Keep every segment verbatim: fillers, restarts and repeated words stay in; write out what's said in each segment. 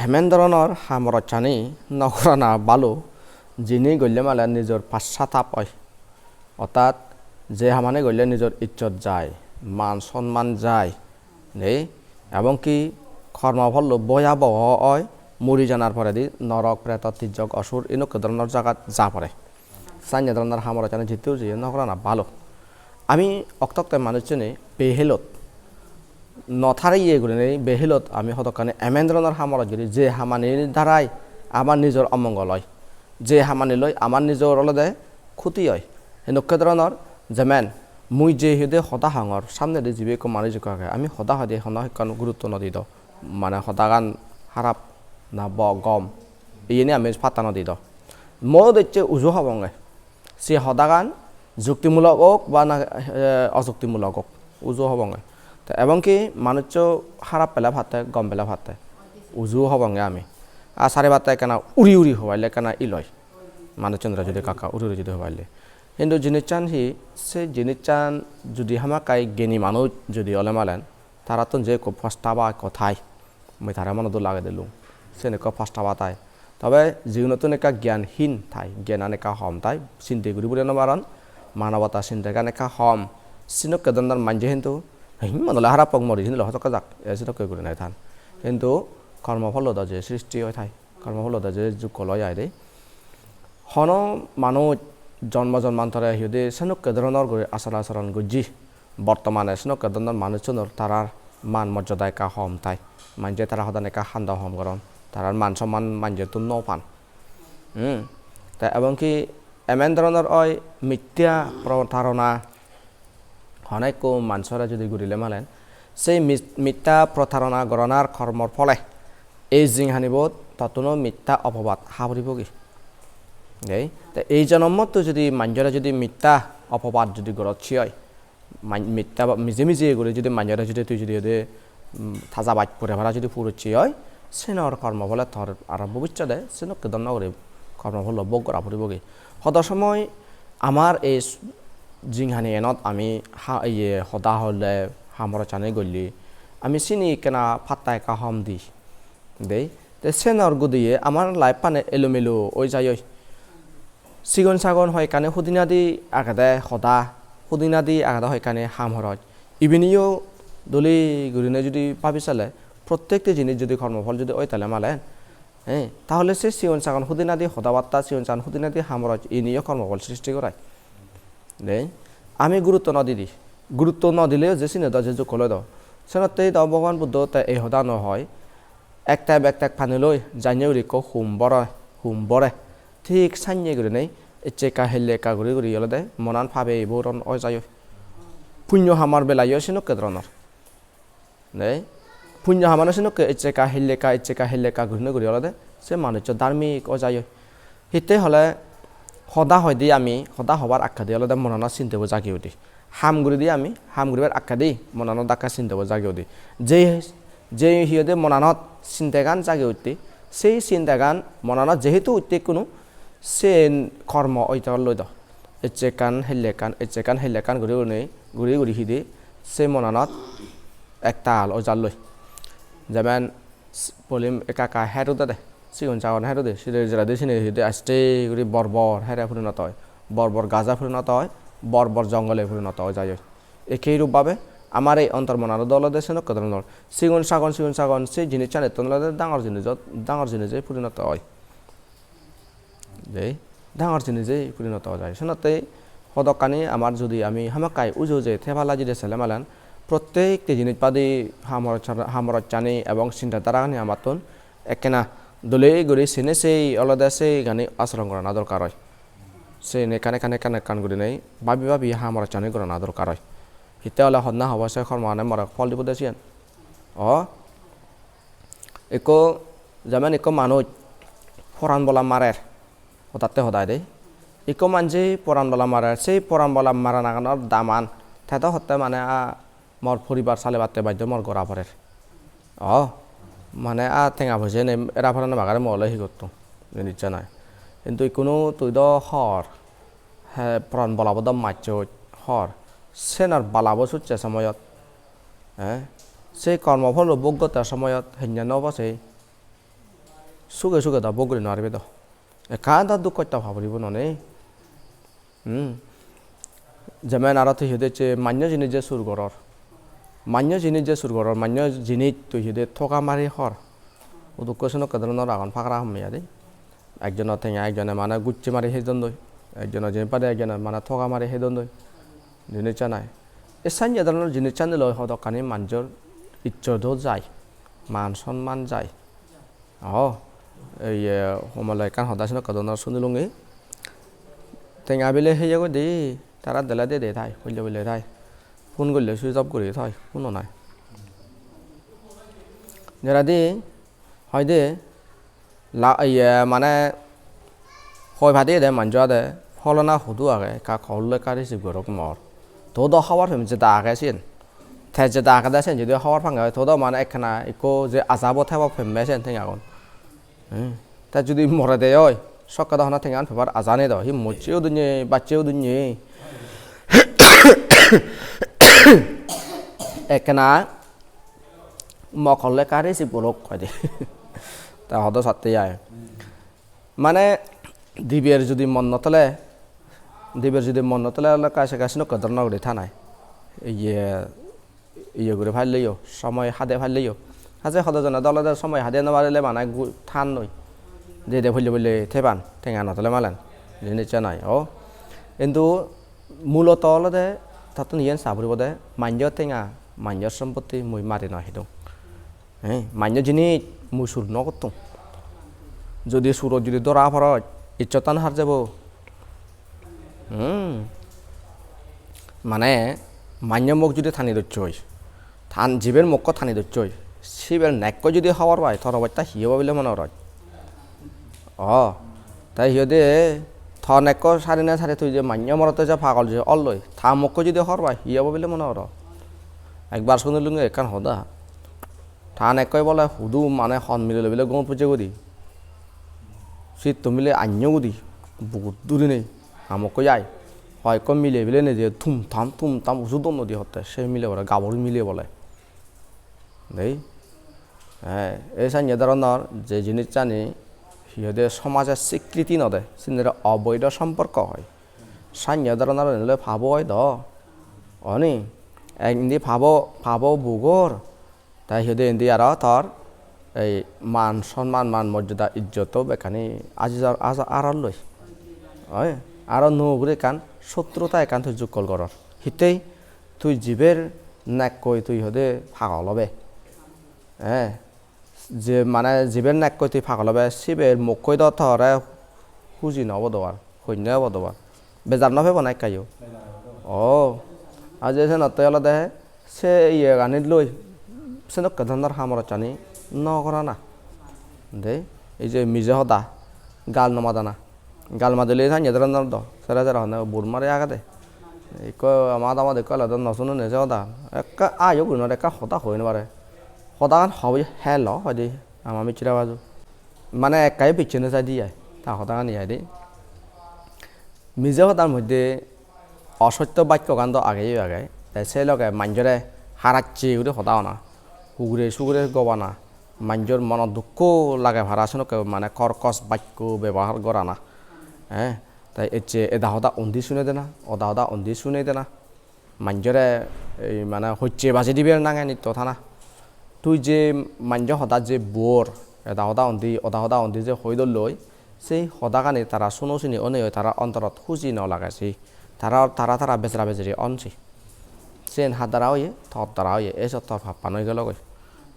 Emen dhoronor ham horojani no gorana bhalo, jini golle male nijor pacchatap oi. Ortat je hamani golle nijor ijjot jai, man sonman jai, dei, ebong ki kormo phollo bhoyaboho oi, muri janar poredi norok, preto, tijjok, osur, enokke dhoronor jagat ja pore. Sanye dhoronor ham horojani jittu jiye no gorana bhalo. Ami okte okte manuchchune behelot no thariye gurinei behelot ami hodokkani emen dhoronor ham horoj guri, je hamani darai amar nijor omongol oi, je hamani loi amar nijor olode khuti oi. Henokke dhoronor, jemen mui je hiyede hoda hongor, samnedi jibe ekko manuj ekko age, ami hoda hoide hono ekkan gurutto no di do, mane hodagan harap na bo gom, iyeni ami patta no di do. Mo decche uju hobonge. Se hodagan juktimulok ok ba na, eh, ojuktimulok ok, uju hobonge. Te ebong ki manuccho harap pele patte, gom pele patte, uju hobonge ami. Ar sari patte ekkena uri uri hobaille ekkena iloi. Manucchunore judi ekka ekka uri uri judi hobaille. Hintu jinissan hi, se jinissan judi hamakkai geni manuj judi ole malen, tarattun je ekko postaba ekko thai, mui tare monot dol lage dilung, sen ekko postaba thai. Tobe jiunottun ekka gyan hin thai, gyanan ekka hom thai, sinte guri puri no paron, manobota sintegan ekka hom. Sinokke dhoronor manje hintu, "Hi, mone ole harap pok mori, sini lo hodokke jak," e sinokke gurinei than. Hintu kormo phollo do je sristi oi thai, kormo phollo do je jukkol oi ai de. Hono manuj jonmo jonmantore hi hoide senokke dhoronor guri achar acharon gojje, bortomane senokke dhoronor manuchchunor tarar man mojjoda ekka hom thai, manje tara hodan ekka handa hom goron, tarar man somman manjettun no pan. Hmm. Te ebong ki emen dhoronor oi mithya protarona, hono ekko manjore judi gurile malen, sei mit-, mithya protarona goranar kormor phole ei jinghanibot tottuno mithya opobad ha puribogi. Dei, te ei jonommotto judi manjore judi mithya opobad judi gorocche oi, man-, mithya ba-, mije mije guri judi manjore judi tui judi ode, mm, taja baj pure para judi purocche oi, senor kormo phole tor aro bobissode senokke dhoronor guri kormo phollo bhog gora puribogi. Hodo somoy amar ei s-, jinghani enot ami ha-, iye hoda hole, ham horojani golle, ami sini ekkena patta ekka hom di. Dei, te senor gudiye amar life-ani elomelo oi jai oi. Sigon sagon hoyekkani hudinadi agede hoda, hudinadi agede hoyekkani ham horoj. Ibiniyo dole gurinei judi babi sale, prottekti jinis judi kormo phol judi oi tale malen, eh, tahole se sigon sagon hudinadi hoda batta, sigon sagon hudinadi ham horoj, iniyo kormo phol sristi gorai. Dei, ami gurutto no didi. Gurutto no dileyo je sine do, je jukkol oi do. Senottei do Bhogoban Buddho te ei hoda no hoi. Ek tep ek tep pani loi janye guri ekko hum bore, hum bore. Thik sanye gurinei ecche ekka helle ekka guri guri olode monan pabe boron oi jai oi. Punyo hamor belayo senokke dhoronor. Dei, punyo hamano senokke ecche ekka helle ekka, ecche ekka helle ekka gurinei guri olode se manuccho dharmik oi jai oi. Hitte hole hoda hoide ami, hoda hobar akkedi olode monanot sintebo jagi udi. Ham guridi ami, ham guribar akkedi monanot ekka sintebo jagi udi. Je, je hi hoide monanot sintegan jagi utte, sei sintegan monanot jehetu utte ikkunu, sen kormo oi jai loi do. Ecche ekkan, helle ekkan, ecche ekkan, helle ekkan guri gurinei, guri guri hidi se monanot ektal oi jalloi. Jemen s-, polim ekka ekka her udede, sigon sagon her ude, sire jeredi sini hidi aste guri bor bor here purineto oi, bor bor gaja purineto oi, bor bor jongole purineto oi jai oi. Ekkei rup bhabe amar ei ontor monanot olode senokke dhoronor sigon sagon, sigon sagon se jinissanittun olode dangor jinisot, dangor jinise purineto oi. Dei, dangor jinise purineto oi jai. Senotte hodokkani amar judi ami hamakkai uje uje thei palla jide sele malen, prottekti jinis padi ham horoj-, ham horojani ebong sinta dharani amattun ekkena dole guri sene sei olode seigani asoron gorana dorkar oi. Seni ekkan ekkan, ekkan ekkan gurinei babi babi ham horojani gorana dorkar oi. Hitte ole honna hobo se kormoane more phol dibode siyen. O, ekko, jemen ekko manuj poran bola marer, hodatte hodai de. Ekko manje poran bola marer, sei poran bola maranaganor daman te do hotte mane, a, mor poribar salebatte baddho mor gora porer. O, mane, a, tenga poise nei, era pora no magare mo ole hi gotto, jinissan ai. Hintu ikkunu tui do hor, he, poran bolabo do majjot hor, senor balabo sucche somoyot, eh, se kormo pholo bhog gotte somoyot henne no obo sei? Suge suge do bhog guri no paribe do. Ekkan do duk hosto pa puribo nonei. Hmm. Jemen aro tui hi hoide se manyo jinis je sur goror. Manyo jinis je sur goror, manyo jinis tui hi hoide thoga mari hor. Udukko senokke dhoronor agon pagra homme adi. Ekjono tenga ekjone mane gucche mari hei dondoi. Ekjono jinis pade ekjone mane thoga mari hei dondoi. Jinis anai. E sanye dhoronor jinis aniloi hodokkani manjor ijjodo jai. Man sonman jai. Oh, iye, homole ekkan hoda senokke dhoronor sunilungi. Tenga bile heye goi de, tara dele de de thai, holle bile thai. Phone golle switch off guri thai, phone-o nai. Jeradi, hoide, la, iye, mane, hoi padi ede manjo ade, pholona hudu age, ekka call ekka receive gorok mor. To do hobor pem jeda age siyen. Te jeda agede siyen jodi hobor pange oi, to do mane ekkena ikko je ajabo thebo pemme siyen tengagun. Hmm. Te jodi morede oi, sokke do hono tengan pebar aja nei do. Hi mocche udinei, bacche udinei. Ekkena mo call ekka receive gorok hoide. Ta hodo satte ai. Mane diber jodi mon no tole, diber jodi mon no tole ole kaise kaise nokko dor no guri thanai. Iye, iye guri palleyo, somoy hade palleyo. Haje hodo jone do olode somoy hade no parile mane gu-, than noi. Dede polle polle theban, tenga no tole malen. Jinis nai, o. Hintu muloto olode tattun iyen sa puribo de, manjo tenga, manjo sompotti mui mari no hidung. He, manjo jinis mui sur no gottung. Jodi surot jodi dhora poroj, ijjottan har jebo. Hmm. Mane, manjo mok jodi tani dossoi, tan jiber mokko tani dossoi, siber nekko jodi hobor pai, tor obosta hi obo bile mone goroj? O, te hi hoide, ton ekko sari na sari tui je manjo morot je pagol je olloi, ta mokko jodi hobor pai, hi obo bile mone goro? Ekbar sunilunge ekkan hoda. Tan ekkoi bole hudu mane hon mile loi bile gomot pujje gudi. Sitto mile anyo gudi, bugut durinei, ta mokko jai. Hoi ekko mile bile neje thum tham, thum tham uju don nodi hotte, se mile bole, gabur mile bole. Dei. Eh, ei sanye dhoronor je jinissani hi hoide somaje sikriti no de, sinire oboido somporko hoi. Sanye dhoronor ole pabo oi do. Oni? Ek indi pabo, pabo bugor. Te hi hoide indi aro tor ei man sonman, man mojjoda, ijjotto bekkani aji jar, aja-, aralloi. Oi? Aro nuo guri ekkan sotruta ekkan tui jukkol goror. Hittei? Tui jiber nekkoi tui hoide pagol obe. Eh, je mane jiber nekkoi tui pagol obe, siber mokkoi do tore huji no obo do ar, honne obo do ar. Bejar no pebo na ekka yo? O, ar je senotte olode se iyeganit loi, senokke dhoronor ham horosani no gorana. De, ei je mije hoda, gal no madana. Gal madile sanye dhoronor do. Sere sere honne bur mare agede. Ikko ama adamot ikko olode no sunone se hoda. Ekka ayo gurinore ekka hoda hoi no pare. Hodagan hobe helo hoide ama michira baju. Mane ekka yo picche no saide ai. Ta hodagani ai de. Mije hodar moddhe osotto bakkogan do agey yo agey. Te se loge manjore haracche guri hoda hona. Ugure sugure gobana. Manjor mono dukko lage para senokke mane korkos bakko bebohar gorana. Eh, te ecche eda hoda undi sune dena, oda hoda undi sune dena. Manjore ei mane hocche baji dibar nange nitto tana. Tui je manjo hoda je bor, eda hoda undi, oda hoda undi je hoi dolloi, sei hodagani tara suno sini onei tara ontorot huji no lage sei. Tara, tara, tara bejra bejri on sei. Sen har dara oye, tor dara oye, ei sot tor pappan oi gelogoi.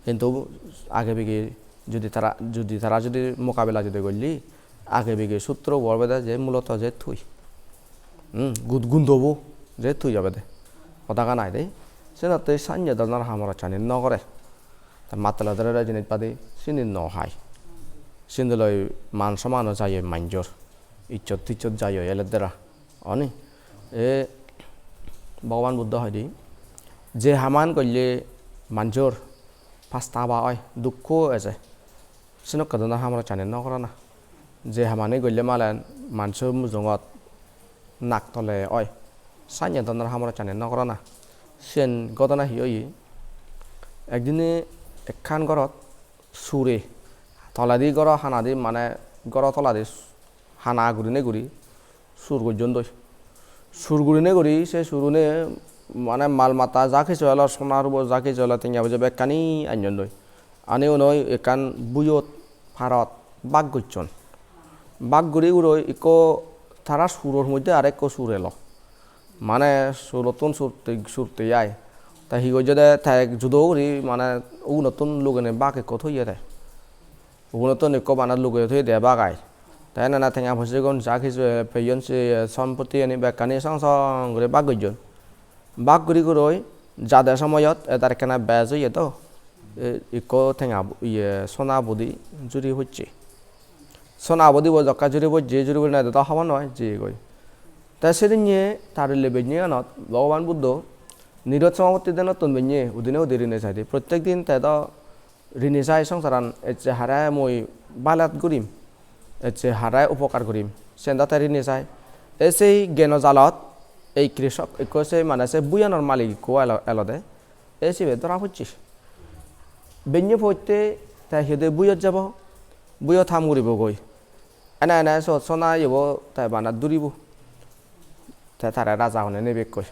Hintu age bege judi tara, judi tara judi mokabela judi golle, age bege sutro bo obede je muloto je tui. Hmm, gud gundobo je tui obede. Hodagan ai de. Senotte sanye dhoronor ham horosani no gore. Te matole dore dore jinis padi sini no hai. Sindi loi man somano jai oi manjor. Ijjot tijjot jai oi eledera. Oni? E Bhogoban Buddho hoide, je haman golle manjor pastaba oi, dukko eje. Senokke dhoronor ham horosani no gorana. Je hamani golle malen manjor mujungot nak tole oi. Sanye dhoronor ham horosani no gorana. Siyen ghotona hi oye? Ekdine ekkan ghorot sure toledi goro hanadi, mane goro toledi hana gurinei guri sur gojjon doi. Sur gurinei guri se surune mane mal matta ja kichu elo, sona rubo ja kichu elo, tenga poje bekkani anjon doi. Ani unoi ekkan buyot parot bak gojjon. Bak guri guroi ikko tara suror moddhe arekko sur elo. Mane surottun surte, surte ai. Te hi gojjede, te judo guri mane ugunottun lugene bak ikko toyede. Ugunottun ikko bana lugeye toyede bak ai. Te enana tenga pojegun ja kichu peyon se sompottiyani bekkani song song guri bak gojjon. Bak guri guroi jade somoyot edar ekkena bej oye do. E, ikko tenga bu-, iye, sona budi juri pocche. Sona budibo jokka juri pocche, juri pocche nade do hobor noi, jiyegoi. Te sedinne tar lebejni anot Bhogoban Buddho nirot somapotti denottun benne udine udi rine saide. Prottek din te do rini sai songsaran, ecche hare mui balat gurim, ecche hare upokar gurim, sen do te rini sai. Te sei geno jalot ei krisok ikko, sei mane sei buyanor malik ikko elo-, elode, ei sibe dora pocche. Benne potte te hi hoide buyot jabo, buyot ham guribogoi. Ene ene sot sona yebo te bana duribo. Te tare raja hone nebekkoi.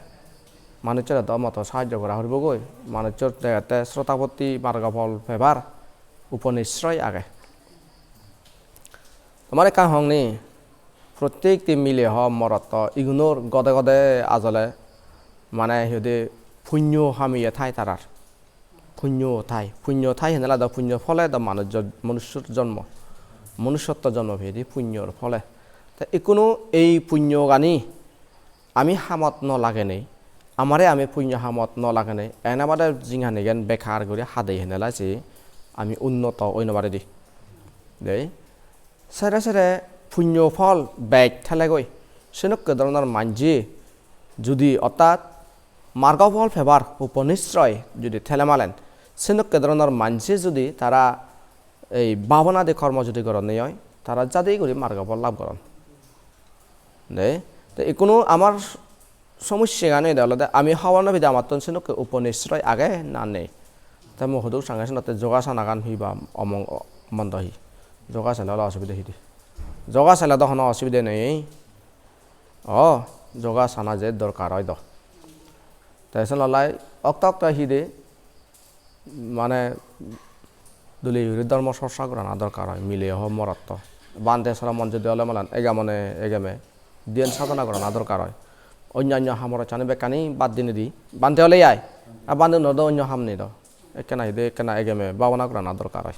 Manucchore do moto sahajjo gora puribogoi. Manucchor degette srotapotti margo phol pebar uponisroy age. Tomar ekkan hong ni, prottekti mile ho morot ho igunor gode gode ajole mane hi hoide punyo hamiye thai tarar. Punyo thai, punyo thai hene lado punyo phole do manuj jo-, manussor jonmo, manussotto jonmo peyede punyor phole. Te ikkunu ei punyogani ami hamot no lagenei, amare ami punyo hamot no lagenei, ene bade jinghanigan bekar guri hadei hene lasi ami unnoto oi no paridi. Dei, sere sere punyo phol bej thelegoi, senokke doronor manje judi ortat margo phol pebar uponisroy judi thele malen, senokke doronor manje judi tara ei bhabonadi kormo judi goronne oi, tara jadi guri margo phol lab goron. De, te ikkunu amar somossegan ede olode ami hobor no pide amattun senokke uponisroy age na nei. Te mui hudu sange senotte yogasanagan hi ba omong-, mondo hi. Yogasana ole osubide hi de? Yogasana do hono osubide nei. O, yogasana je dorkar oi do. Te sen olai okto okto hi de? Mane dole guri dhormo chorcha gorana dorkar oi, mile ho morot ho. Bhante sora mon jodi ole malan egamone egeme dhyan sadhana gorana dorkar oi. Onnanno ham horosani bekkani bad dinei di. Bhante ole ai. A bhante no do onno ham nei do. Ekkena hi de ekkena egeme bhabana gorana dorkar oi.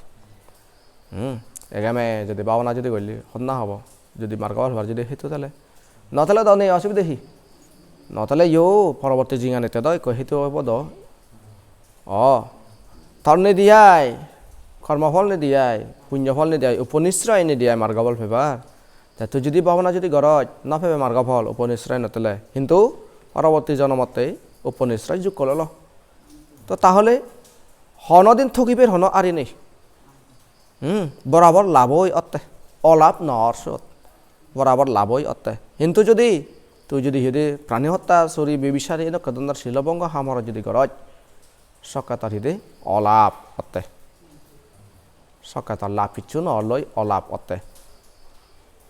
Hmm. Egeme jodi bhabana jodi golle honna hobo. Jodi margo phol pebar jodi hetu thele. No thele do nei osubide hi? No thele yo poroborti jinghanitte do ekko hetu obo do. O, tor nei di ai, kormo phol nei di ai, punyo phol nei di ai, uponisroy nei di ai margo phol pebar. Te tui jodi bhabana jodi goroj, no pebe margo phol, uponisroy no thele. Hintu poroborti jonomotte uponisroy jukko lolo. To tahole honodin thogiber hono ari nei. Hmm, borabor lab oi otte. Olab no or sot. Borabor lab oi otte. Hintu jodi tui jodi hi hoide prani hotta, suri, bebisari, edokke dhoronor silobhongo ham oro jodi goroj, sokke tor hi hoide olab otte. Sokke tor lab hissu no or loi olab otte.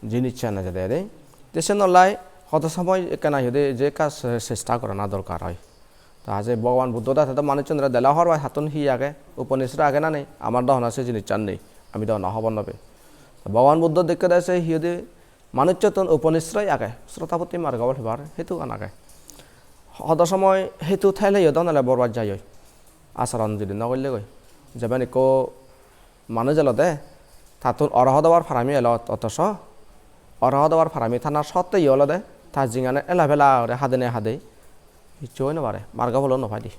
Jinissan ejede de. Te sen olai hodo somoy ekkena hi hoide je ekka se-, sesta gorana dorkar oi. Ta je Bhogoban Buddho da, te do manuchchunore dela hobor pai, hattun hi age, uponisroy age na nei, amar do hono se jinissan nei, ami do hono hobor no pei. Bhogoban Buddho dekke de se hi hoide manuchchottun uponisroy age, srotapotti margo phol pebar hetugan age. Hodo somoy hetu theleyo do nole borbad jai oi, acharon jodi no golle goi. Jeben ekko manuj olode, tattun orohot obar parami elo, otoso orohot obar parami tana sotteyo olode ta jinghani ela bela guri hadene hade hissu oi no pare, margo pholo no paide.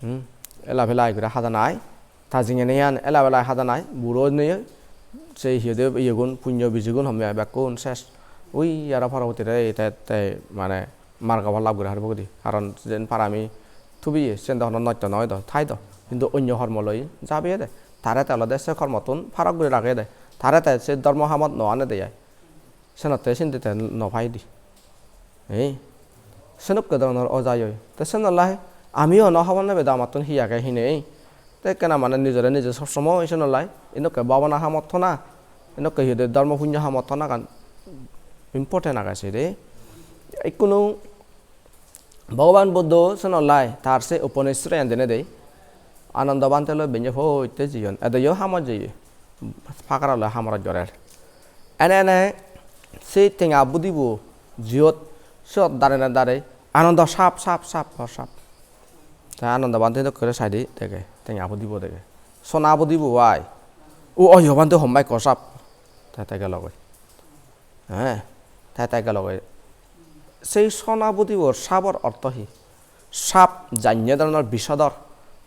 Hmm, ela bela guri hadanai, ta jinghaniyan ela bela hadanai, buro nei, se hi hoide iyegun, punyo bijigun homme ai bekkun ses. Ui aro porobotire te, te mane margo phol lab guri paribo gudi. Karon jen parami tubiye, siyen do hono nosto noi do, thai do. Hintu onyo hormo loi jabeyede. Tare te olode se hormottun parok guri rageyede. Tare te se dhormo hamot no anede ai. Senotte sindi te no paide. Ei, senokke dhoronor ojai oi. Te sen olai ami hono hobor no pei do amattun hi age hi nei. Te ekkena mane nijore nije sob somoi senollai enokke bhabana hamot thona, enokke hi hoide dhormo punyo hamot thonagan important age sere. Ikkunu Bhogoban Buddho senollai tar se uponisroyan denedei Anando Bhante loi benne poitte jeyon, edeyo hamot jeye, pagara loi hamorot jorer. Ene ene se tenga budibo jiyot siyot darene dare Anando sap, sap, sap, hor sap. Te Anando Bhante dokke guri saide dege, tenga budibo dege. Sona budibo ai. O, oyo Bhante homma ekko sap. Te te gelogoi. He, te te gelogoi. Sei sona budibor sapor ortho hi? Sap janye dhoronor bisodor,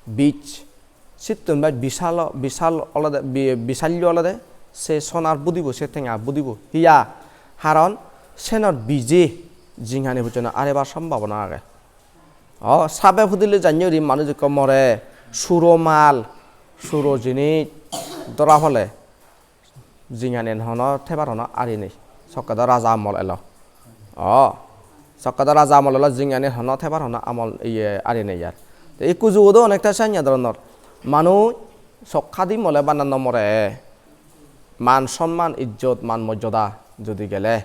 bij. Sittun bej bisal, bisal olode, bi-, bisallo olode se sonar budibo, se tenga budibo. Hiya? Haron senor bije jinghani pojjonto arebar sombhabona age. O, sabe hudile janye guri manuj ekko more, suro mal, suro jinis dhora pole. Jinghanian hono thebar hono ari nei. Sokke do raja amol elo. O, sokke do raja amol elo, jinghanian hono thebar hono amol, iye, ari nei ar. Te ikku jugo do onekta sanya dhoronor. Manuj sok hadi mole bana no more. Man, sonman, ijjot, man, mojjoda jodi gele,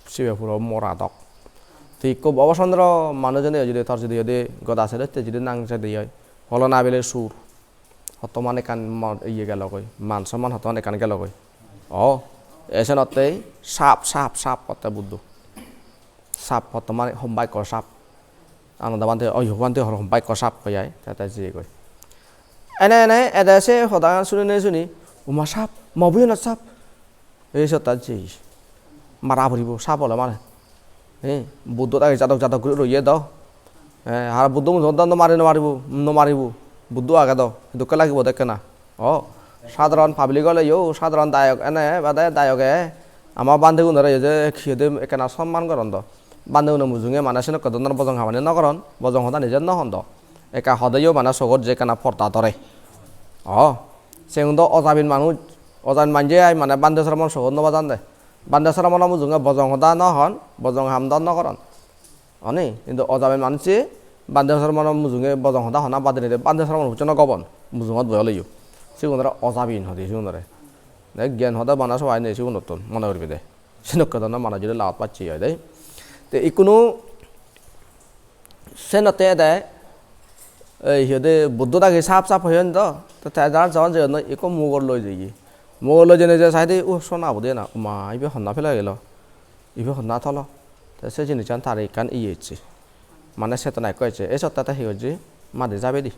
sibe puro mora dok. Te ikko Bhobo Chandra manujone jodi tor jodi, jodi goda serotte jodi nang jedi oi, holona bile sur. Hottoman ekkan mo-, iye gelogoi, man somman hottoman ekkan gelogoi. O, esenottei sap, sap, sap hotte Buddho. Sap hottoman homba ekko sap. Ananda Bhante, oyo Bhante hor homba ekko sap hoi ai, te te jiyegoi. Ene ene ede se hodagan sunine suni, "Uma sap, mo buyenot sap." Ei siyot ta jeye. Mara puribo, sap ole mane. He, Buddho dagi jadok jadok guri roye do. He, ar Buddho mujungot do no mari, no maribo, no maribo. Buddho age do, dokke lagibo de ekkena. O, sadharon public oleyo, sadharon dayok ene bade dayoge ama bhantegunore ye je hi hoide ekkena somman goron do. Bhanteguno mujunge mane senokke dhoronor bojong habani no goron, bojong hoda nije no hon do. Ekka hodeyo mane sogot je ekkena porda dore. O, sigun do ojabin manuj, ojabin manje ai mane bhante sromon sogot no bajan de. Bhante sromono mujunge bojong hoda no hon, bojong ham do no goron. Oni, hintu ojabin manujche bhante sromono mujunge bojong hoda hona bad dinei de, bhante sromono pujjo no gobon, mujungot boi oleyo. Sigun aro ojabin hode sigunore. De gyan hoda bana sobai nei sigunottun, mone goribe de. Senokke dhoronor manuj judi lagot pacche oi de. Te ikkunu senotte ede, ei hi hoide Buddho dagi sap sap hoyon do. Te te jar jon jeyonnoi ikko mugor loi jeye. Mugor loi jeinei je saide, "Uh, sona budi ena. Uma, ibe honna pele gelo? Ibe honna tholo?" Te se jinissan tar ekkan iye ecche. Mane chetona ekko ecche. Ei sotte te hi gojje? Madi jabedi.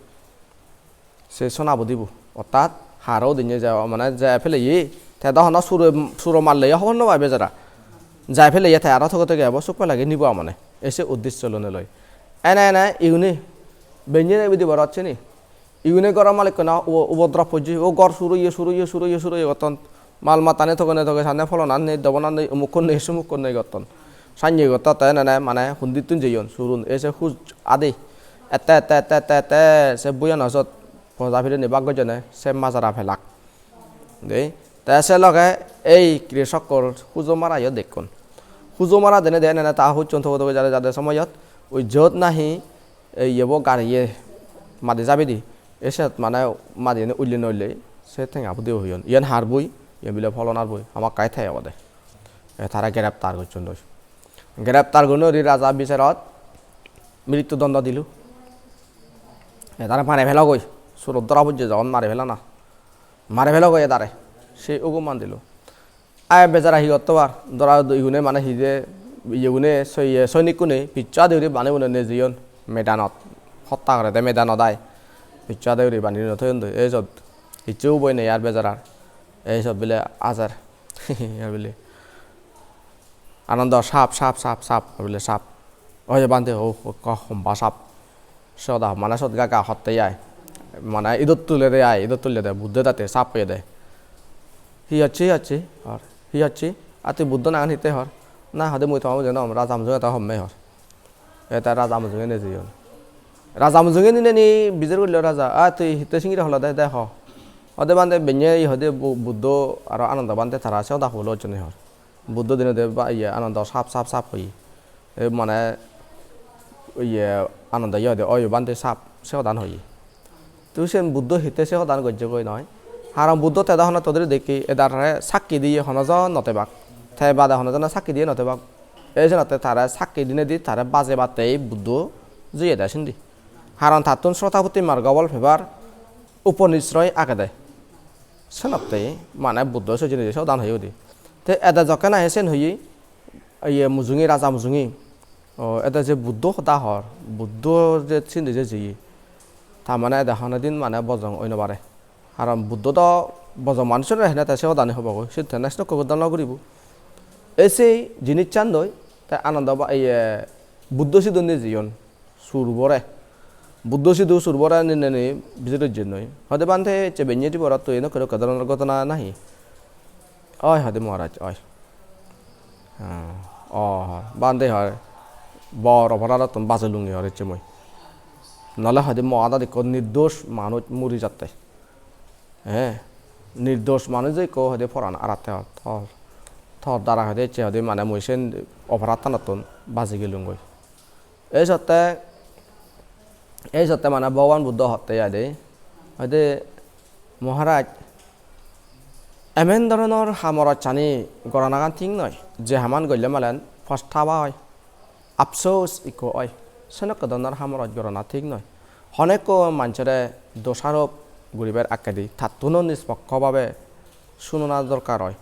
Se sona budibo. Ortat haro udinei je, mane je peleye, te do hono suro, suro malleyo hobor no pai bejara. Jai peleye te aro toge toge ebo, suk pelage nibo amane. Ei se uddesho lonei loi. Ene ene igune benye rebi dibo rot sini. Igune goro malikkune ubo-, ubodrop pojje. O gor suro oye, suro oye, suro oye, suro oye gotton. Mal mattani togene toge sane, polonan nei, dobonan nei, umukkun nei, sumukkun nei gotton. Sanye gotton te enene mane hundittun jeyon surun, ei se huj adi. Ette, ette, ette, ette, ette, se buyano sot poja pirini bak gojjone, se majara pelak. Dei. Te se loge ei krisokkor hujo marayo dekkon. Hujo mara dene de enene ta hujchon toge toge jade jade somoyot, ui jot nahi ei yebo gariye madi jabedi. Ei siyot mane madiyeni ulle no ulle se tenga pudi o hoyon. Iyen har bui, iyen bile polonar bui, hamakkai te obode. E tare greptar gocchon doi. Greptar gurinei raja biserot mrittu dondo dilo. E tare mare pelogoi, surot dhora pojje jogon mare pelana. Mare pelogoi e tare. Se hukuman dilo. Ai bejara hi gotto par? Dora do igune mane hi de, iyegune, soiye, soinikkune piccho adi guri bani buni nejeyon medanot. Hotta gorede medanot ai. Piccho adi guri bani buni toyon de. Ei sot hissu uboi nei ar bejarar. Ei sot bile ajar. Ar bile Anando sap, sap, sap, sap, ar bile sap. Oye bhante, o, o, ekko homba sap. Soda mane sot gaga hotte ai. Mane idot tulede ai, idot tulede, Buddho tate sap hoyede. Hi hocche, hi hocche? Hor. Hi hocche? Aa tui Buddho nangan hitte hor? Na, hode mui toma mujunge no hom, raja mujunge ta homme hor. Eta raja mujunge nejeyon. Raja mujunge nineni bijor gurilo raja, "Aa tui hitte singiri holode, de ho." Hode bhante benye hi hode Bu-, Buddho aro Anando bhante tara se hoda hobolo gocchonde hor. Buddho dinei de ba, iye, Anando sap, sap, sap hoye. E mane, iye, Anando iye hoide, "Oyo bhante sap," se hodan hoye. Tui sen Buddho hitte se hodan gojjegoi noi. Haron Buddho teda hono todiri dekki edare sakki diye hono jon no tebak. Te bade hono jone sakki diye no tebak. Ei senotte tare sakki dinedi tare bajebattei Buddho jeyede sindi. Haron tattun Srotapotti margo obol pebar uponisroy agede. Senotte mane Buddho se jinis hodan hoye udi. Te ede jokke nahi sen hoye, iye mujungi, raja mujungi. O, ede je Buddho hoda hor, Buddho je sindi je jeye. Ta mane ede honodin mane bojong oi no pare. Haron Buddho do bojong manuchunore hene te se hodani hobogoi, sidu te next nokko gudda no guribo. Ei sei jinissan doi, te Anando ba-, iye, Buddho sidu nejeyon, sur bore. Buddho sidu sur bore nineni bidirot jeyonnoi. Hoide bhante ecche benne di borot tui enokke dokke doronor ghotona nahi? Oi, hoide Maharaj, oi. Ah, oh, bhante hoi, bor oporadottun bajelungi hor ecche mui. Nole hoide mo adat ikko nirdosh manuj muri jatte. Eh, nirdosh manuj ikko hoide poran aratte hor. Tor, tor dara hoide ecche hoide mane mui sen oporattanottun baji gelungoi. Ei sotte, ei sotte mane Bhogoban Buddho hotte aide. Hoide, "Maharaj, emen doronor hamorojani goranagan thik noi, je haman golle malen pochtawa oi, apsos ikko oi, senokke doronor hamoroj gorana thik noi. Honekko manjore dosarop guribar akkedi tattuno nispokko bhabe sunona dorkar oi.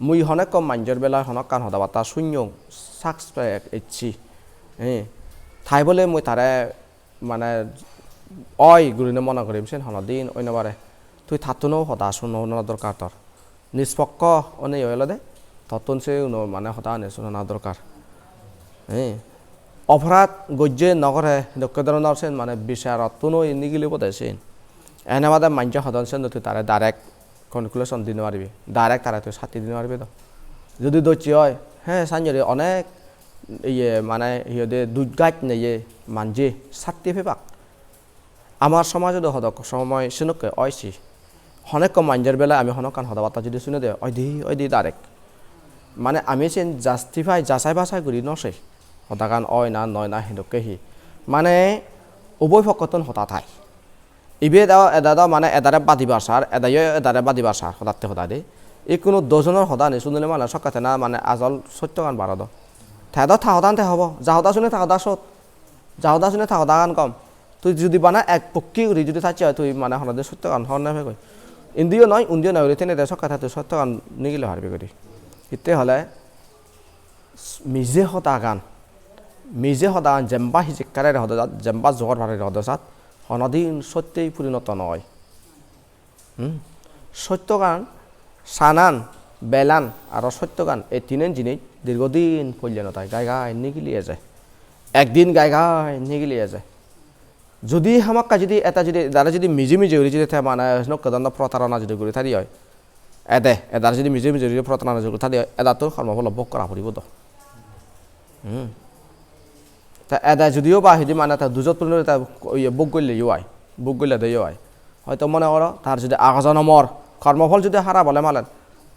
Mui honekko manjor belai honokkan hoda batta sunyong, suspect ecchi. Eh, tai bole mui tare mane oi gurine mone gorim sen honodin oi no pare. Tui tattuno hoda sunona dorkar tor. Nispokko onei olode tottun se uno mane hoda ani sunona dorkar." Eh, oporad gojje no gore dokke doronor sen mane bicharottun oi nigili bode sen. Ene bade manje hodon sen tui tare direct conclusion di no paribe, direct tare tui satti di no paribe do. Judi docche oi, he, sanjori onek iye mane hi hoide duj gaj neye manje satti pebak. Amar somajot do hodok somoy senokke oi si. Honekko manjor belai ami honokkan hoda batta judi sunede oi di, oi di direct. Mane ami sen justify, jachai bachai guri no sei. Hodagan oi na noi na hedokke hi. Mane uboi pokkottun hoda thai. Ibe do, eda do mane edare badibar sar, edayo edare badibar sar, hodatte hoda de. Ikkunu dojonor hodani sunile mane sokke tena mane ajol sottogan bar odo. Te do ta hodan te hobo, ja hoda sune ta hoda sot. Ja hoda sune ta hodagan gom. Tui judi bana ek pokki guri judi thacche oi, tui mane honodin sottogan hobor no pegoi. Indiyo noi, undiyo noi guri thenei de sokke te tui sottogan nigile parbi guri. Hitte hole mije hodagan, mije hodagan jemba hijikkarere hodo sat, jemba jogor parere hodo sat, honodin sottei purinoto noi. Hmm? Sottogan, sanan, belan, aro sottogan, ei tinen jinis dirgodin polle no tai, gai gai nigili eje. Ekdin gai gai nigili eje. Judi hamakkai judi eta judi, dare judi mije mije guri judi te mane nokko dondo protarona judi guri thadi oi, ede, edar judi mije mije judi protarona judi guri thadi oi, edattun kormo pholo bhog gora puribo do. Hmm. Te ede judiyo ba hidi mane te dujot puri te iye bhog golle yo ai, bhog golle de yo ai. Hoito mone goro tar judi ago jonomor kormo phol judi harap ole malen,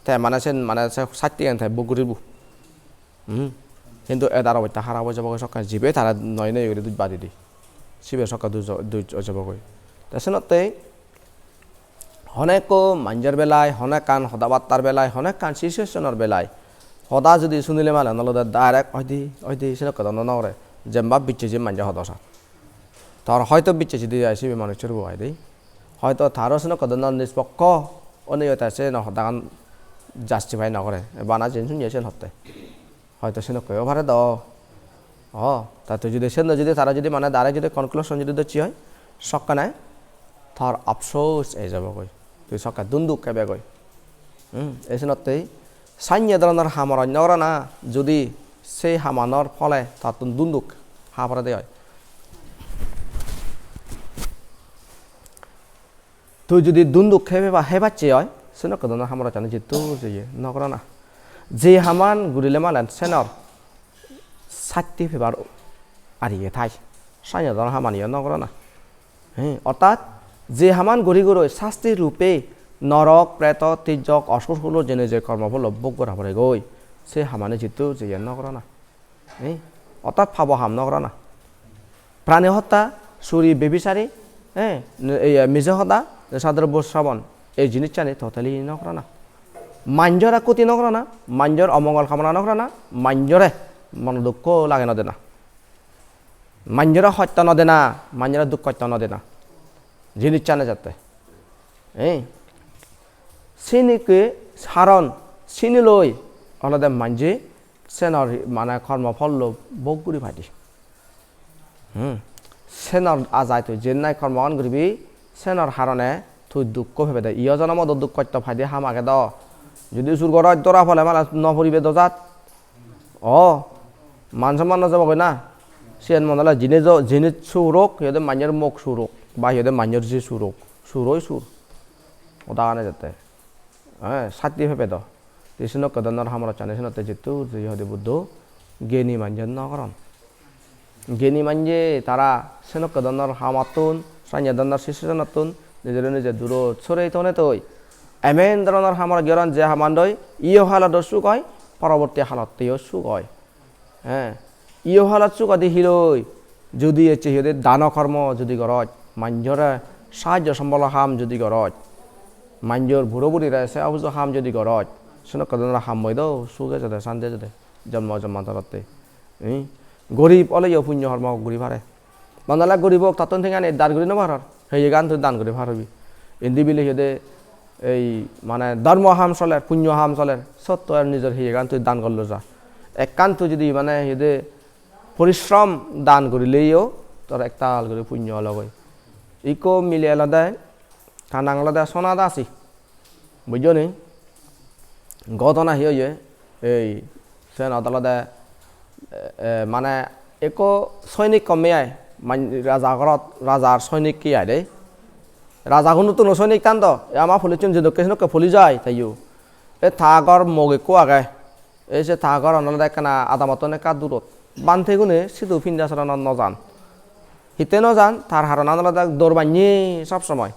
te mane sen mane se satti gan te bhog guribo. Hmm. Hintu edar obosta harap oi jebogoi sokke, jibe tara noi noi guri duj badi di. Sibe sokke duj, duj oi jebogoi. Te senottei honekko manjor belai, honekkan hoda battar belai, honekkan situation-or belai. Hoda judi sunile malen olode direct oide, oide senokke do no gore. Jemba bicche je manje hodo sat. Tor hoito bicche judi ai sibe manuchor bo ai de. Hoito taro senokke do no nispokko oneyo te se no hodagan justify no gore. Bana jen sunye sen hotte. Hoito senokke o pare do. O, ta tui judi sen judi tara judi mane dare judi conclusion judi docche oi, sokkene tor apsos ei jabogoi. Tui sokke dunduk hebegoi. Hmm, ei senottei sanye doronor hamor onno gorana judi sei hamanor phole tattun dunduk ha porede oi. Tui judi dunduk hebe ba hebacche oi, senokke doronor hamor onno jittu jeye no gorana. Je haman gurile malen senor satti pebar ariye thai. Sanye doronor hamaniyo no gorana. He, ortat je haman guri guroi sasti rupe norok, preto, tijjok, osur hulo jene je kormo pholo bhog gora poregoi, se hamani jittu jeye no gorana. He, ortat pabo ham no gorana. Prani hotta, suri, bebisari, Eh, ne-, ei, eh, mije hoda, ne sadrobbo srabon, ei jinissani totally no gorana. Manjore khoti no gorana, manjor omongol kamona no gorana, manjore mono dukko lage no dena. Manjore hosto no dena, manjore duk hosto no dena. Jinissani jatte. Eh? Sinikke haron, sini loi olode manje senor hi-, mane kormo phollo bhog guri padi. Hmm. Senor ajai tui jennai kormogan guribi, senor harone tui dukko pebede. Iyo jonomot o duk hosto paide ham age do. Judi sur goroj dora pole mane no puribe dojat. O, man somman no jebogoi na. Siyen mone ole jinis o, jinis sur ok, iyot manjor mok sur ok, ba iyot manjor ji sur ok. Sur oi sur. Odagane jette. Eh, satti pebe do. Te senokke dhoronor hamor hochchani senotte jittur je hoide Buddho geni manje no goron. Geni manje tara senokke dhoronor hamottun, sanye dhoronor sissonottun nijore nije durot sorei tone toi. Emen dhoronor hamor goron je hamandoi iyo halodo suk oi, poroborti halotteyo suk oi. He, iyo halot sugadi hiloi, judi ecche hi hoide dano kormo judi goroj, manjore sahajjo sombolo ham judi goroj, manjor buro burire se obujo ham judi goroj, senokke dhoronor ham oi do, suk ejede, santi ejede, jonmo jonmantorotte. Ih, gorib oleyo punyo kormo guri pare. Bana ole gorib ok, tattun tengani dan guri no paror. Heyegan tui dan guri parobi. Indi bile hi hoide ei mane dharmo ham soler, punyo ham soler, sotto ar nijor heyegan tui dan gorlo ja. Ekkan tui judi mane hi hoide porishrom dan gurileyo tor ektal guri punyo ologoi. Ikko mile olode, ta nang olode Sona Dasi. Bujjo ni? Ghotona hi oye? Ei, senot olode, eh, eh, mane ekko soinik homme ai, man-, raja gorot, rajar soinik hi ai de. Raja gunottun soinik tan do, e ama police-un jedokke senokke police ai, taiyo. E ta gor mok ekko age. Ei se ta goran olode ekkana adamottun ekka durot. Bhantegune sidu pindasoronot no jan. Hitte no jan? Tar haronan olode dor bannye sob somoi.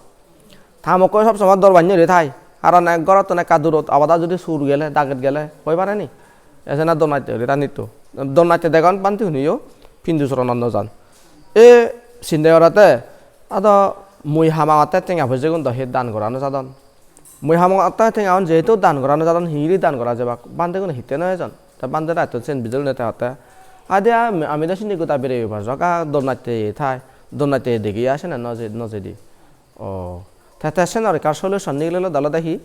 Ta mokkoi sob somoi dor bannye guri thai. Haron ek gorottun ekka durot, abada judi sur gele, daget gele, hoi pare ni? Ese na dor natte guri ta nitto. Dor natte degon bhanteguniyo pindasoronot no jan. E sinde gorette, ado mui hamangotte tenga poisegun do he dan gora no jadon. Mui hamangotte tengaun jehetu dan gora no jadon, hingiri dan gora jebak? Bhantegune hitte no ejon? Te bhante daitto sen bijor ne te hotte, "Ade ami, ami do sindi goda berei oi parjak, a, dor natte thai, dor natte degi a, sene no je-, no jedi." O, te, te senor ekkan solution nigilelode olode hi?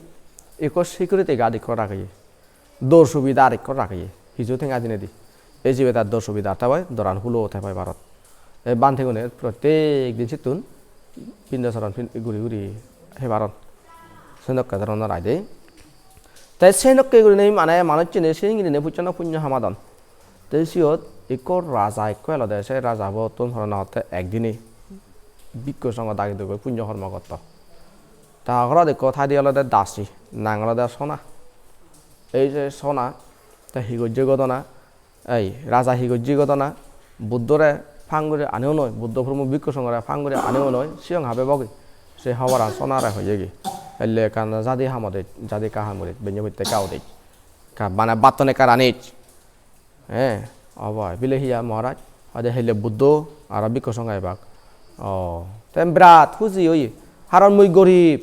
Ikko security guard ikko rageye. Dor subidar ikko rageye, hiju tenga dinedi. Ei jibe tar dor subidar te bai, doran hulo te bai barot. Ei bhantegune prottek din sittun pindosoron pin-, guri guri hebaron. Senokke dhoronor aide. Te senokke gurinei mane manuchchune seni gurinei pucchono punyo hamadon. Te siyot ikko raja ikko elode, se rajabottun horona hotte ekdine bikku songo dagi dugoi punyo hormo gotto. Ta gorot ikko thai di olode dasi, nang olode Sona. Ei je Sona, te hi gojje ghotona, ei raja hi gojje ghotona, Buddhore phang guri ani onoi, Buddho purmo bikku songore phang guri ani onoi, siyong habe bogi. Se hobaran Sonare hoyegi. Elle ekkan jadi ham odej, jadi ekka ham odej, benne botte ekka odej. Ekka bana batton ekka ranij. He, obo ai. Bile hiya Maharaj? Hoide helle Buddho aro bikku songho ebak. O, te birat huji oye. Haron mui gorib.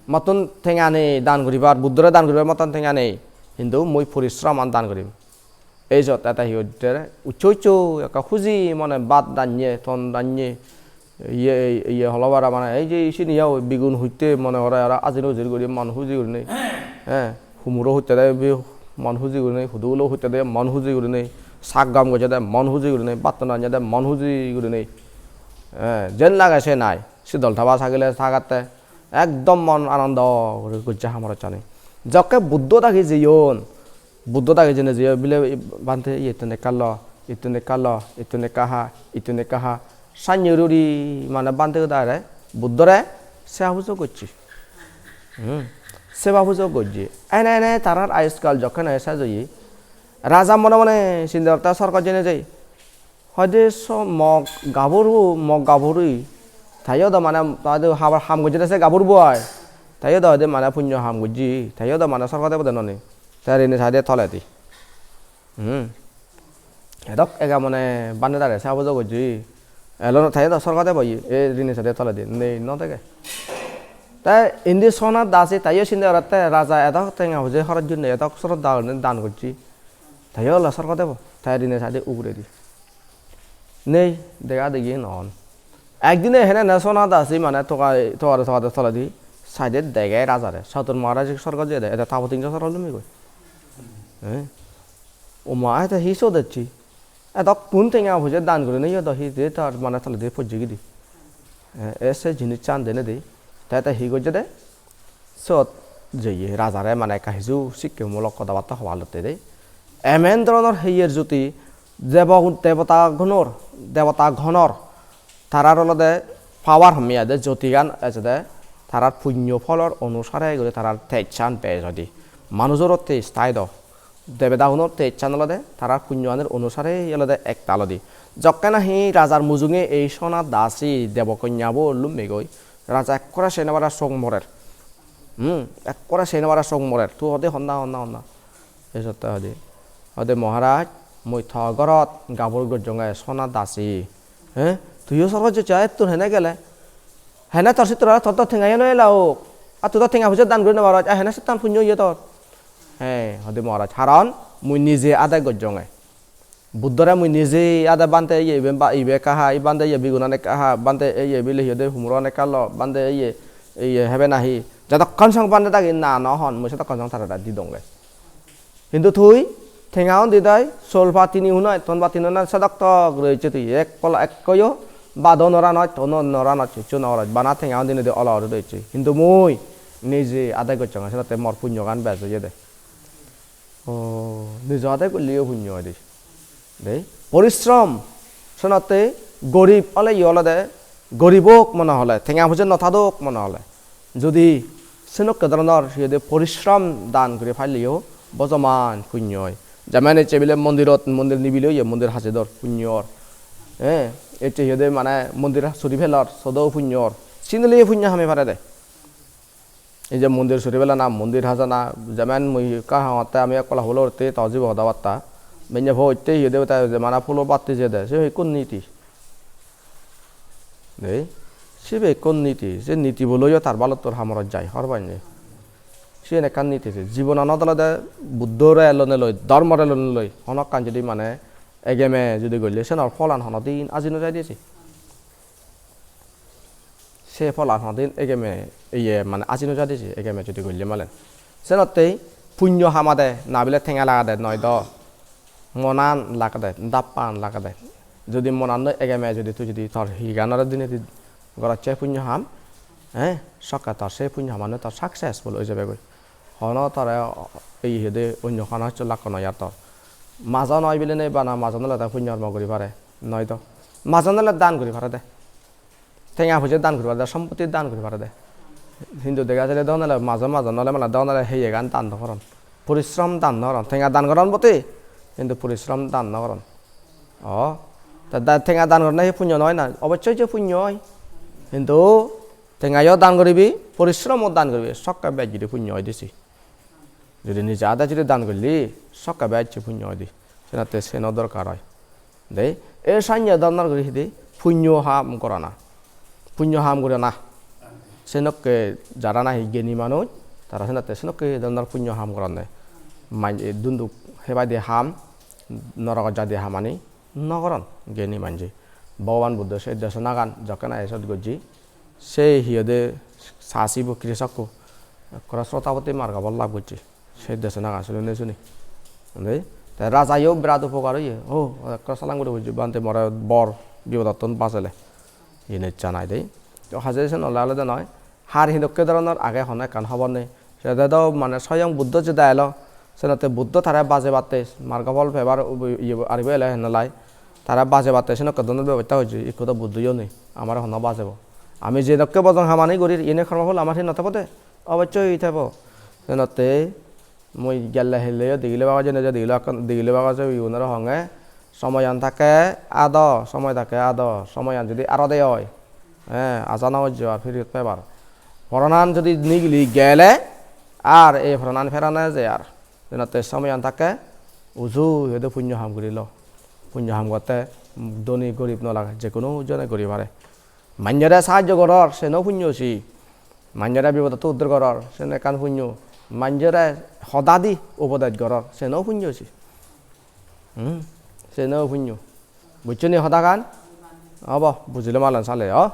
Mottun tenga nei dan guribar, Buddhore dan guribar mottun tenga nei. Hintu mui porishroman dan gurim. Ei jot ete hi hotte, uccho uccho ekka huji mone bhat rannye, ton rannye, iye, iye holo para mane, ei je sini yao bigun hutte mone gore aro ajir ujir guri mon huji gurinei. He, humuro hutte de bi mon huji gurinei, hudugulo hutte de mon huji gurinei, sak gom gojje de mon huji gurinei, batton rannye de mon huji gurinei. He, jen lage se nai, sidol taba sagile sagatte, ekdom mon anondo guri gojje hamorossani. Jokke Buddho dagi jeyon, Buddho dagi jeinei je bile bhante iyettun ekka lo, ittun ekka lo, ittun ekka ha, ittun ekka ha. Sannye guri guri mane bhante hodare, Buddhore seba pujo gocche. Hmm. Seba pujo gocche. Ene ene tarar ayuskal jokken ene sej oye. Raja mone mone sinde gorte sorgot jeinei jai. Hoide so mok gaburu, mok gaburu. Teyo do mane, teyo do habar ham gojje de se gabur bo ai. Teyo do hoide mane punyo ham gojje. Teyo do mane sorgo debode noni. Te rini saide toledi. Hmm. Edok ega mone bhante dare seba pujo gojje. Elo no, te do sorgo debo ye, e rini sade toledi nei, no dege. Te indi sona dasi, teyo sinde orotte raja edok tenga poije horoj gonne, edok sroddha gurinei dan gocche. Teyo ole sorgo debo, te rini sade uguredi. Nei, dega degi no on. Ekdine hene ne sona dasi mane toga, togade togade toledi side dege rajare. Satur Maharaj sorgo jeyede, ede tabotinjo sorgo lumigoi. Eh? Oma, ete hi sot ecche? Edokkun tenga poije dan gurinei yo do hi de tar mane toledi pojje gidi. Eh, e se jinissan denedi. Te te hi gojjede? Sot jeye rajare mane ekka hiju sikkemulok hodabatta hobar lotte de. Emen dhoronor heyer jyoti debo-, debota gunor, debota gonor tarar olode power homme ade, jyotigan ejede tarar punyo pholor onusare guri tarar tejsan bej hoide. Manujor tej tai do. Debedagunor tejsan olode tarar punyoanir onusare olode ektal odi. Jokke nahi rajar mujunge ei sona dasi debokonyabo lummegoi, raja ekkore sei no pare sok morer. Hmm, ekkore sei no pare sok morer. Tu hode honna, honna, honna. Ei sotte hode. Hode, "Maharaj, mui to gorot gabur gojjonge sona dasi." "He? Tuiyo sorgo jeccha, ettun hene gele? Hene tor sittur aro tor to tengayo no ela ok. A tu to tenga poije dan guri no paroj. A hene settan punyo oye tor?" He, hode, "Maharaj, haron mui nije ade gojjonge." Buddhore mui nije ade bhante iye ibe ba-, ibe ekka ha, i bhante iye bigunan ekka ha, bhante iye bile hi hoide humuran ekka lo, bhante iye, iye hebe nahi. Jotokkon song bhante dagi na no hon, mui sotokkon song tarare di donge. Hintu tui tenga undi dai, sol patini hunoi, ton patini hunoi, sedok tok roiche tui, ek pola ekkoyo bado nora noi, tono nora noi, hissu nora noi, bana tenga undi nedi olo olo roiche. Hintu mui nije ade gocchonge, senotte mor punyogan bej oyede. O, nijo ade golleyo punyo oide. Dei, porishrom, senotte gorib oleyo olode, gorib ok mone hole, tenga poije no thadok mone hole. Jodi senokke dhoronor hi hoide porishrom dan guri paileyo bojoman punyo oi. Jemon ecche bile mondirot, mondir nibile oye, mondir hajedor punyo or. Eh, ecche hi hoide mane mondir suri pelor, sodo punyo or. Sindileyo punyo hame parede. Ei je mondir suri pelana, mondir hajana, jemen mui ekka hongotte ami ek pola hulo utte to jibo hoda batta. Benne po utte hi hoide te je mane phulo batte jede, se ekko niti. Dei, sibe ekko niti, se niti boloyo tar balottor hamorot jai, hor painne. Siyen ekkan niti se. Jibonanot olode Buddhore elone loi, dhormore elone loi, honokkan jodi mane egeme jodi golle, senor pholan honodin aji no jai de se. Se pholan honodin egeme, iye, mane aji no jai de se, egeme jodi golle malen. Senottei punyo hamade, na bile tenga lagade, noi do monan lagade, dappan lagade. Jodi monannoi egeme jodi tui jodi tor higanore dinedi gorot se punyo ham, eh, sokke tor se punyo hamanoi tor successful oi jebegoi. Hono tore, ei, hi hoide onyo hono hissu lakko noi ar tor. Majon oi bilinei bana majon ole te punyo hormo guri pare, noi do. Majon ole dan guri pare de. Tenga poije dan guri pare de, sompotti dan guri pare de. Hintu dega jai de don ole majon majon ole mane don ole heyegan dan no goron. Porishrom dan no goron. Tenga dan goron botei, hintu porishrom dan no goron. O, te da-, tenga dan gorone hi punyo noi na? Obossoi je punyo oi. Hintu tengayo dan guribi, porishromo dan guribi, sokke bej guri punyo oi de se. Jodi nije ade jodi dan golle, sokke bej je punyo oi de. Senotte seno dorkar oi. Dei, e sanye dhoronor guri hi de, punyo ham gorana. Punyo ham gorana. Senokke jara nahi geni manuj, tara senotte senokke dhoronor punyo ham goronde. Manje dunduk hebaide ham, norogot jaide hamani no goron geni manje. Bhogoban Buddho se desonagan jokke nahi sot gojje, se hi hoide sasibo krisokko ekkore srotapatti margo phol lab gocche. Se desonagan sunei sunei. Ande, te rajayo birat upokar oye. O, ekkore salam guri bujje, "Bhante, more bor bipodottun bajele." Jinissan ai de. To haje sen ole olode noi. Har hidokke dhoronor age hono ekkan hobor nei. Sede do mane soyong Buddho jeda elo, senotte Buddho tare bajebatte, margo phol pebar ubo-, iye bo-, aribo ele henolai. Tare bajebatte senokke dhoronor bebosta gojje, ikko do Buddhoyo nei, amare hono bajebo. Ami jedokke bojong hamani gorir, iyene kormo phol amar hi no tebode? Obossoi tebo. Senotte mui gelle helleyo digile bago jene je digile bago, digile bago je igunore honge, somoyan thakke ado, somoy thakke ado, somoyan jodi arode oi, eh, aja no gojjo ar phirot pebar. Poranan jodi nigili gele, ar ei poranan pherane je ar. Jenotte somoyan thakke uju hoide punyo ham guri lo. Punyo ham gotte Dhoni gorib no lage, je hono jone guri pare. Manjore sahajjo goror, seno punyo si. Manjore bipodottun uddar goror, seno ekkan punyo. Manjore hodadi upodes goror, seno punyo si. Hmm, seno punyo. Bujcho ni hodagan? Obo, bujile malan sale, o?